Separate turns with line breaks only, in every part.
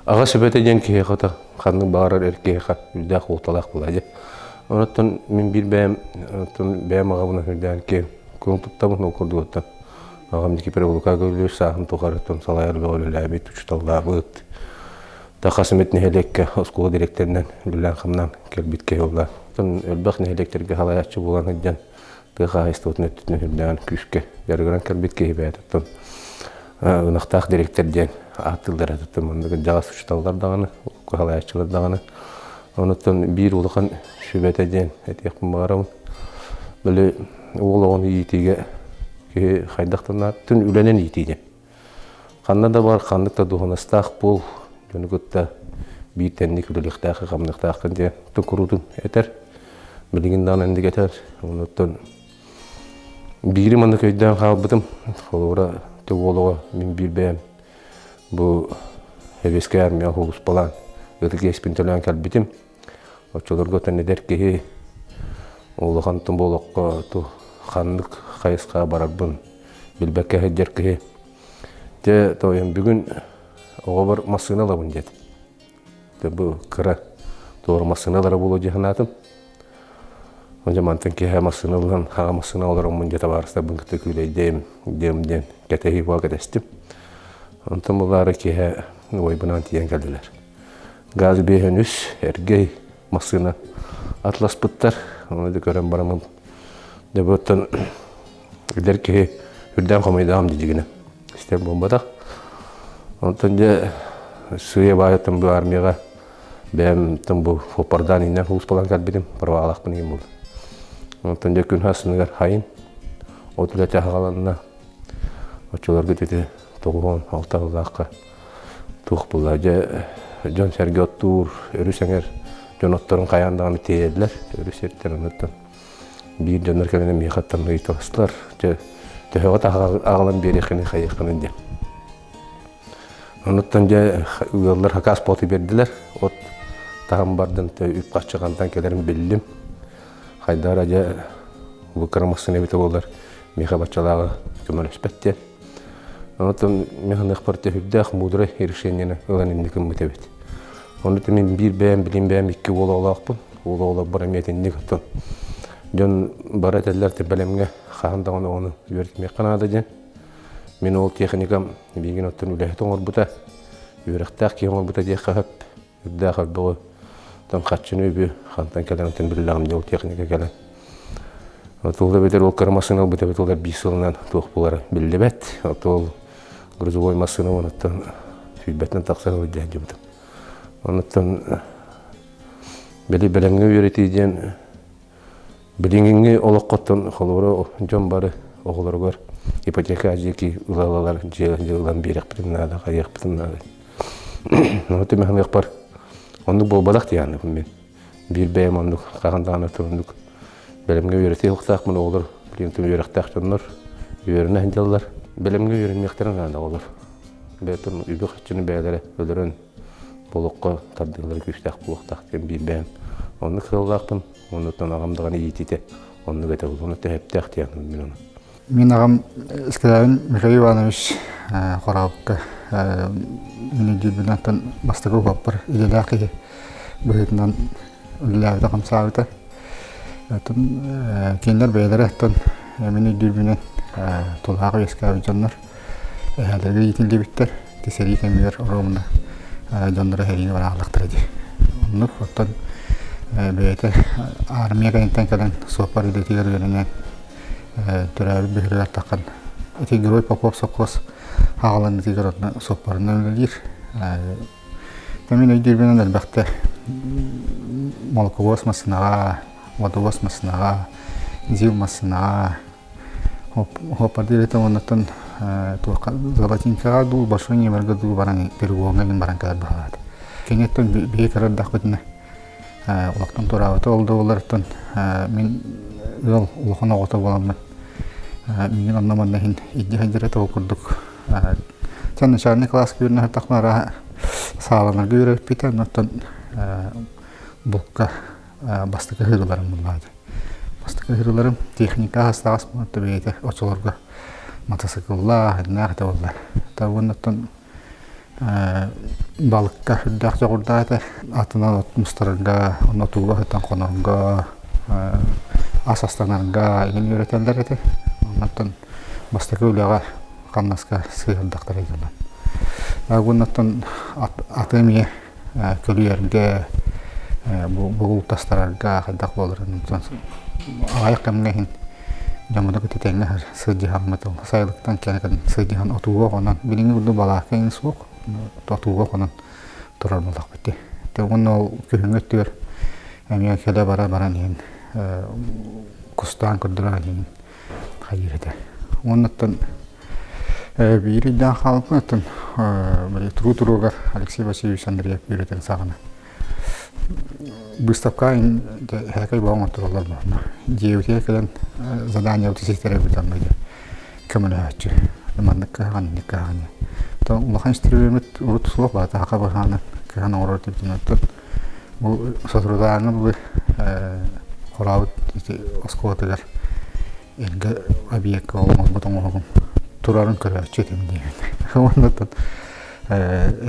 Аҕа сүбэтэ диэн киһиэхэ да ханнык баҕарар эр киһиэхэ үрдээх уолталаах буолаа дьэ. Онуттан мин биир бэйэм оттон бэйэм аҕабынан үрдээн киэҥ куҥ туттабын ол курдук оттон аҕам Никифор Лука сааһын тухарыттан салайар бөҕө үлэлээбит, учууталлаабыт. Та хас эмит нэһилиэккэ оскуола дириэктэринэн үлэлээн-хамнаан кэлбит киһи буолла. Оттон элбэх нэһилиэктэргэ салайааччы буолан сылдьан тыа хаһаайыстыбатын өттүтүн үрдээн күүскэ дьарыгыран кэлбит киһи бэйэтэ оттон ынахтаах дириэктэр диэн ааттыыллар этэ маннык дьаҕас учууталлар даҕаны салайааччылар даҕаны онуттан биир улахан сүбэтэ диэн этиэхпин баҕарабын били уол оҕону иитиигэ киһи хайдах да түн үлэнэн иитии диэн ханна да бар ханнык да дуоһунастаах буол дьону кытта биир тэнник үлэлиэхтээх хамныахтааххын диэн куруутун этэр Билигин даҕаны инник этэр. Онуттан биири маннык өйдөөн хаалбытым. Холобура, уолуга мин биир бэйэм бу Сэбиэскэй армия сулууспалаан ытык иэспин төлөөн кэлбитим. Оччолорго оттон эдэр киһи улахан тум олоххо ханнык хайысхаҕа барарбын билбэккэ сылдьар киһи. Дьэ, тоойум бүгүн оҕобор массыына ылабын диэтим. Бу кыра туора массыыналара буолуо дии санаатым. Дьэ мантан киэһэ массыына ылан, хаҕа массыына олороммун дьэ табаарыстарбын кытта күүлэйдиэм диэм диэн кэтэһии буола кэтэстим. Онтон булаары киэһэ уойбунаан тиийэн кэллилэр. Газ биэһэн үс эргэй массыына атласпыттар. Ону да көрөн бараммын дьэ бу оттон эдэр киһи үрдээн хомойдоҕум дии Истэн буолбатах. Онтон дьэ сыыйа баайыттан бу армияҕа бэйэм бу фоппардаан иинэн сулууспалаан кэлбитим, правалаахпын иһин буолла. Онтон дьэ күн сарсыныгар хайын от үлэтэ аҕаланна. Оччолорго ити 96 сыллаахха туох буолла дьэ дьон-сэргэ оттуур, өрүс эҥэр дьон отторун хайаан даҕаны тиэйэллэр, өрүс сиртэн онуттан Биир дьоннор кэлэн миэхэ ыйыталастылар. Дьэ, төһөҕө аҕалан биэриэххиний, хайыаххыный диэн. Онуттан дьэ ыаллар хакас боты биэрдилэр. От таһым бардын үп-харчы хантан кэлэрин биллим. Хайдара дьэ бу кыра массыына эбитэ буоллар миэхэ баччалааҕы көмөлөспөт диэн. Онтон мин ханыахпар үрдээх мудрай решениены ылан инник ыммыт эбит. Ону мин биир бэйэм билим бэйэм икки уол оҕолоохпун. Уол оҕолорбор эмиэ итинник оттон дьон бары этэллэр бэлэмҥэ хаһан даҕаны оҕону үөрэтимиэххэ наада диэн. Мин ол техникам миигин оттон үлэһит оҥорбута, үөрэхтээх киһи оҥорбута диэххэ сөп. Үрдээх өрбөҕү оттон харчыны үбү хантан кэлэн оттон биллэҕим дии ол техника кэлэн. Ол эбэтэр ол кыра массыына ылбыт эбит ол биир сылынан туох буолара биллибэт. Ол грузовой массыына онуттан сүүрбэттэн тахса сылдьа сылдьыбытым. Онуттан били бэлэмҥэ үөрэтии диэн билиҥҥи олоххоттон холобура дьон бары оҕолоругар ипотека дьиэки ыла-ылалар дьиэ ылан биэриэхпитин наада, хайыахпытын наада. Ону түмэһыныахпар оннук буолбатах диэхпин мин. Биир бэйэм оннук хаһан даҕаны оннук бэлэмҥэ үөрэтии ылыктаахпын оҕолор билигин үөрэхтээх дьоннор үөрэнэ сылдьаллар. Бэлэмҥэ үөрэниэхтэрин наада оҕолор. Бэйэтин үбү-харчыны бэйэлэрэ өлөрөн олоххо тардыылара күүстээх буолуохтаах диэн биир бэйэм оннук сыаллаахпын. Оннуттан аҕам даҕаны иитиитэ оннук этэ буолуо. Ону төһөптөөх диэн мин ону.
Мин аҕам Скрябин Михаил Иванович Хорообукка мин өйдүүрбүнэн бастакы уһуоппар идэлээх киһи быһыытынан үлэлээбитэ-хамсаабыта. Оттон кинилэр бэйэлэрэ оттон мин өйдүүрбүнэн тулаах үөскээбит дьоннор эһээлэргэ иитиллибиттэр. Ити сэрии кэмигэр оруобуна дьонноро сэриигэ барааллахтара дии. Оннук оттон бэйэтэ армия кэнниттэн кэлэн суоппар идэтигэр үөрэнэн төрөөбүт бөһүөлэгэр таххан ити Герой Попов сопхуос аҕаланыытыгар онно суоппарынан үлэлиир. Мин өйдүүрбүнэн элбэхтэ молоковоз массыынаҕа, водовоз массыынаҕа, ЗИЛ массыынаҕа хоппардыыр этэ уоннаттан туохха Золотинкаҕа дуу, Большой Немерга дуу баран перегоҥҥа мин баран кэлэр быһалаата. Киниттэн биһи кырардахпытына олохтон туораабыта ол да буоллар мин ыал улахан оҕото буоламмын миигин онно-манна иһин илдьэ сылдьар этэ ол курдук Чэ начальный класска үөрэнэ сырыттахпына арааһа сааланарга үөрэппитэ оннуттан булка бастакы ыһыыларым буллаата. Бастакы ыһыыларым техника аһастаҕас буолта бэйэтэ оччолорго матасыкыллаах, иннээх этэ буолла. Та уоннаттан. Балыкка сүрдээх дьоҕурдаах этэ. Атынан от мустарарга, онно тууга сытан хонорго, ас астанарга игин үөрэтэллэр этэ. Оннуттан бастакы үлэҕэ хамнаска сыһыардахтара дьонно. Уоннаттан аты эмиэ көлүйэргэ, бугул тастарарга хайдах буоларын аҕыйах кэмҥэ иһин дьоммутун кытта тэҥҥэ сылдьыһаммыт сайылыктан кэлэн сылдьыһан отууга хонон билиҥҥи курдук балаакка иҥин суох отууга хонон турар буоллахпыт дии. Уонна ол күһүҥҥү өттүгэр эмиэ кэлэ-бара баран иһэн кустаан көрдөрөн иһин хайыыр этэ. Уоннаттан биир ыйдаан хаалбыппын оттон туруу туругар Алексей Васильевич Андреев үөрэтэн саҕана быыстапка эһэкэй бөҕө оҥоттороллор буолла. Дьиэбитигэр кэлэн заданиебытын ситэрэрбит онно көмөлөһөөччү. Маннык кыһаҕан, инник кыһаҕан. То улахан истириэмит урут суох баата хака быһааны кыһан оҥорор этибитин оттон бу соторутааҥы бу хорообут ити оскуолатыгар эргэ объекка оҥорбут оҥоһугум турарын көрөөччү этим диэбит. Уонна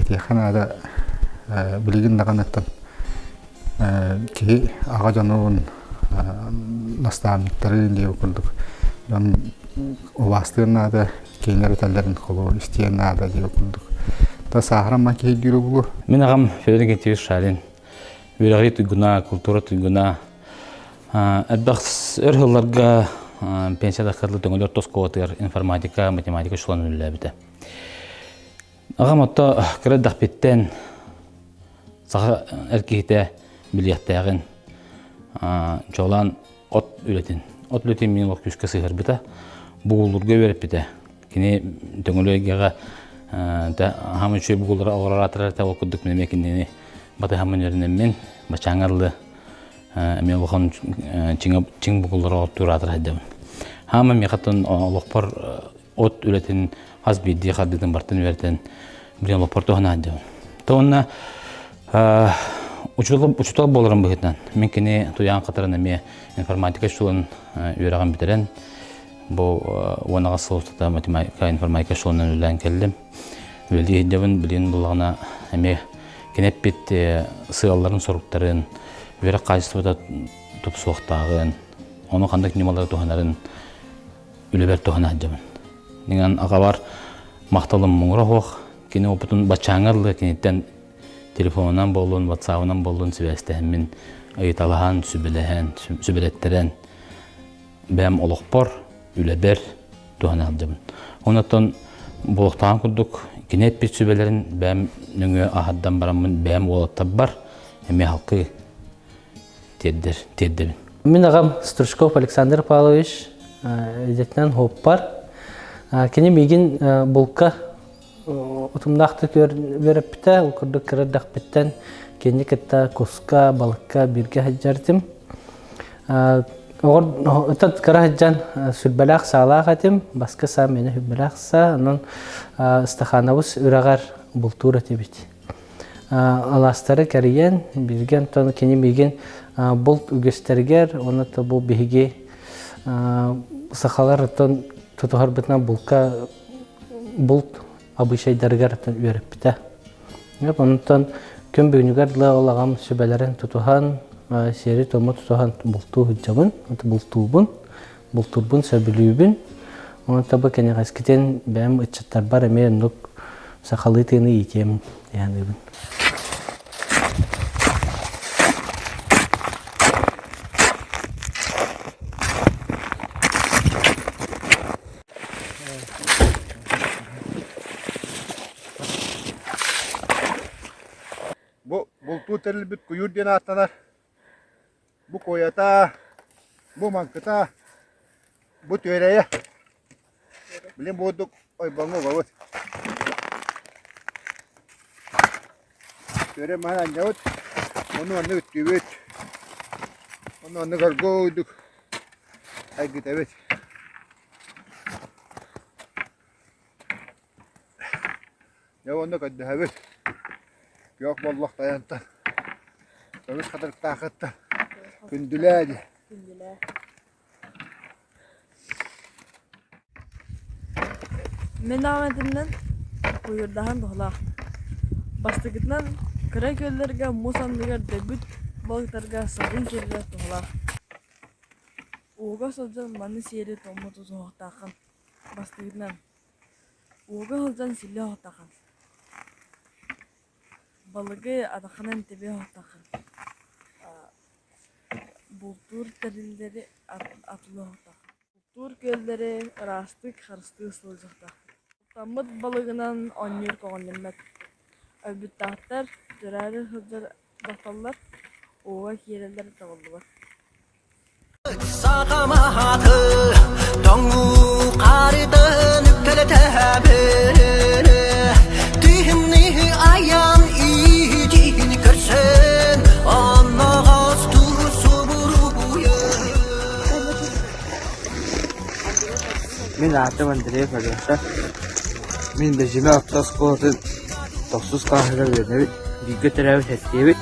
этиэххэ наада билигин даҕаныттан киһи аҕа дьонун наставниктарын диэбит курдук дьон убаастыан наада кинилэр этэллэрин холобур истиэн наада диэбит курдук та сааһыран ман киһи диирэ буолуо.
Мин аҕам Федор Никитич Шарин үөрэҕи туйгуна, култуура туйгуна элбэх өр сылларга пенсияда кырлы Төҥүлү орто оскуолатыгар информатика, математика учууталынан үлэлээбитэ. Аҕам отто кыра эрдэхпиттэн саха эр киһитэ билиэхтээҕин чуолаан от үлэтин от үлэтин мин олох күүскэ сыһыарбыта, бугуллурга үөрэппитэ. Кини Төҥүлү эйгэҕэ хаама үчүгэй бугуллара оҕолор аатырар этэ, ол курдук мин эмиэ кинини батыһаммын үөрэнэммин, бачааҥҥа дылы эмиэ улахан чиҥ бугуллары оттуур аатыра сылдьабын. Хаама миэхэ олохпор от үлэтин хас биирдии хардыытын бартын үөрэтэн билин олохпор туһана сылдьабын. То уонна учуутал, учуутал буоларым быһыытынан мин кини туйаан хатаран эмиэ информатика учууталын үөрэҕин бүтэрэн бу 18 сыл устата математика информатика учууталынан үлэлээн кэллим. Үлэлии сылдьабын билигин буллаҕына эмиэ кини эппит сыалларын соруктарын үөрэх хаачыстыбата тупсуохтааҕын ону ханнык ньымалары туһанарын үлэбэр туһана сылдьабын. Дигэн аҕабар махталым муҥура суох. Кини опытын баччааҥҥа дылы киниттэн телефонунан буоллун, ватсабынан буоллун сибээстэһэммин ыйыталаһан, сүбэлэһэн, сүбэлэттэрэн бэйэм олохпор, үлэбэр туһана сылдьабын. Онон буолуохтааҕын курдук кини эппит сүбэлэрин бэйэм нөҥүө аһардан бараммын бэйэм уолаттарбар эмиэ халкыы тиэрдэр, тиэрдэбин.
Мин аҕам Стручков Александр Павлович идэтинэн хуоппар. Кини миигин булка утумнаахтык үөрэппитэ, ол курдук кыра эрдэхпиттэн кинини кытта куска, балыкка бииргэ сылдьар Оҕор кыра сылдьан сүрбэлээх саалаах этим, баскы саа миэнэ сүрбэлээх саа, онон Стахановус үрэҕэр бултуур этибит. Алаастары кэрийэн, бииргэ онтон кини миигин булт үгэстэригэр, уонна бу биһиги сахалар оттон тутуһарбытынан булка булт абыычайдарыгар үөрэппитэ. Онтон күн бүгүнүгэр дылы ол аҕам сүбэлэрин тутуһан, сиэри-туому тутуһан бултуу сылдьабын, бултуубун, бултуурбун сөбүлүүбүн. Онон бу кэнэҕэскитин бэйэм ыччаттарбар эмиэ оннук сахалыы тыыны иитиэм дии саныыбын.
Бу бултуу тэрилбит куйуур диэн ааттанар. Бу куойата, бу маҥкыта, бу түөрэйэ. Билин буурдук ойбоҥҥо угабыт. Түөрэ маһын анньабыт, ону оннук үттүүбүт. Ону оннук оргууйдук айгытэбит. Дьэ уонна көрдөһөбүт, күөх боллох тайантан, көмүс хатырыктаахыттан күндүлээ дии.
Мин аҕам этинэн куйуурдаһан быһылаах. Бастакытынан, кыра күөллэргэ муус анныгар дөйбүт балыктарга салгын киирэрэ туһалаах. Ууга сылдьан маны сиэри-туому тутуһуохтааххын. Бастакытынан, ууга сылдьан силлиэ оһохтооххун. Балыгы атаххынан тэбиэ оһохтооххун. Бултуур тэриллэри атылыахтааххын. Бултуур күөллэри ыраастык харыстыы сылдьыахтааххын. Бултаммыт балыгынан оонньуур көҕүллэммэт. Өлбүттээхтэр, төрөөрү сылдьар дьахталлар ууга киирэллэрэ табыллыбат.
Сахамаһаты тоҥуу харытын үктэлэтэбин Тыһымныһы айан иитин көрсөн Онноҕос субуруйун
Мин аатым Андрей Фалеша. Мин Бэдьимэ орто оскуолатын тохсус кылааһыгар үөрэнэбит. Бииргэ төрөөбүт сэттиэбит.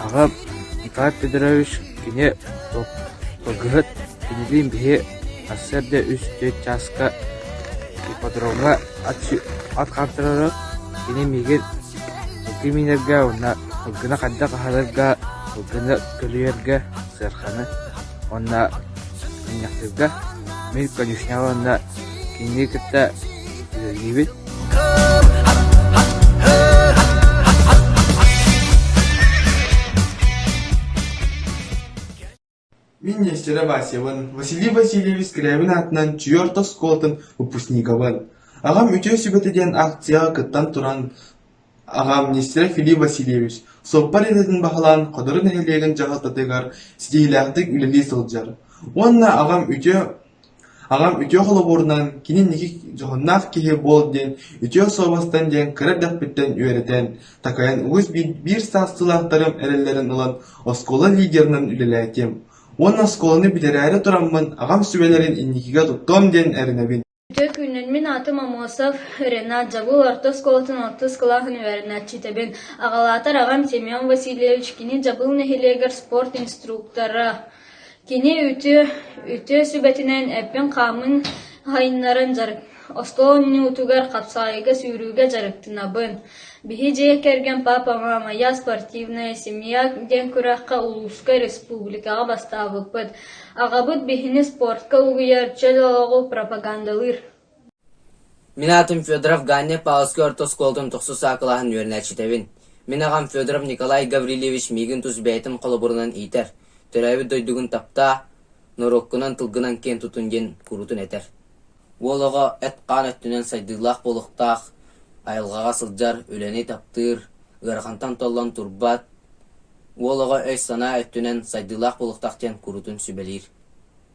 Аҕам Николай Петрович кини Сылгыһыт кинилиин биһи сарсыарда үс-түөрт чааска ипподромҥа ат хаамтарара. Кини миигин сылгы миинэргэ уонна сылгыны хайдах аһатарга, сылгыны көлүйэргэ, сыарханы уонна мунньахтыырга. Мин конюшняҕа уонна кинини кытта үлэлиибин.
Мин Нестеров Васябын, Василий Васильевич Скрябин аатынан Чүйэ орто оскуолатын выпускнигабын. Аҕам үтүө сүбэтэ диэн акцияҕа кыттан туран, аҕам Нестеров Филипп Васильевич суоппар идэтин баһылаан Ходоро нэһилиэгин дьаһалтатыгар ситиһиилээхтик үлэлии сылдьар. Уонна аҕам үтүө Аҕам үтүө холобурунан кини инники дьоһуннаах киһи буол диэн үтүө суобастан диэн кыра эрдэхпиттэн үөрэтэн, такайан үгүс биир саастыылаахтарым эрэллэрин ылан оскуола лидеринэн үлэлээтим уонна оскуоланы бүтэрээри тураммын аҕам сүбэлэрин инникигэ туттуом диэн эрэнэбин.
Үтүө күнүн, мин аатым Аммосов Ренат, Дьабыл орто оскуолатын алтыс кылааһын үөрэнээччитэбин. Аҕалаатар аҕам Семен Васильевич, кини Дьабыл нэһилиэгэр спорт инструктора. Кини үтүө, үтүө сүбэтинэн эппин-хааммын сайыннаран дьарык, остуол оонньуутугар, хапсаҕайга, сүүрүүгэ дьарыктанабын. Биһи дьиэ кэргэн «Папа, мама, я спортивная семья» диэн күрэххэ улууска, республикаҕа бастаабыппыт. Аҕабыт биһини спортка угуйар, чөл олоҕу пропагандалыыр.
Мин аатым Федоров Ганя Павловскай орто оскуолатын тохсус А кылааһын үөрэнээччитэбин. Мин аҕам Федоров Николай Гаврильевич миигин тус бэйэтин холобурунан иитэр, төрөөбүт дойдугун таптаа, норуоккунан тылгынан киэн тутун диэн куруутун этэр. Уол оҕо эт-хаан өттүнэн сайдыылаах буолуохтаах, айылҕаҕа сылдьар, үлэни таптыыр, ыарахантан толлон турбат, уол оҕо өй-санаа өттүнэн сайдыылаах буолуохтаах диэн куруутун сүбэлиир.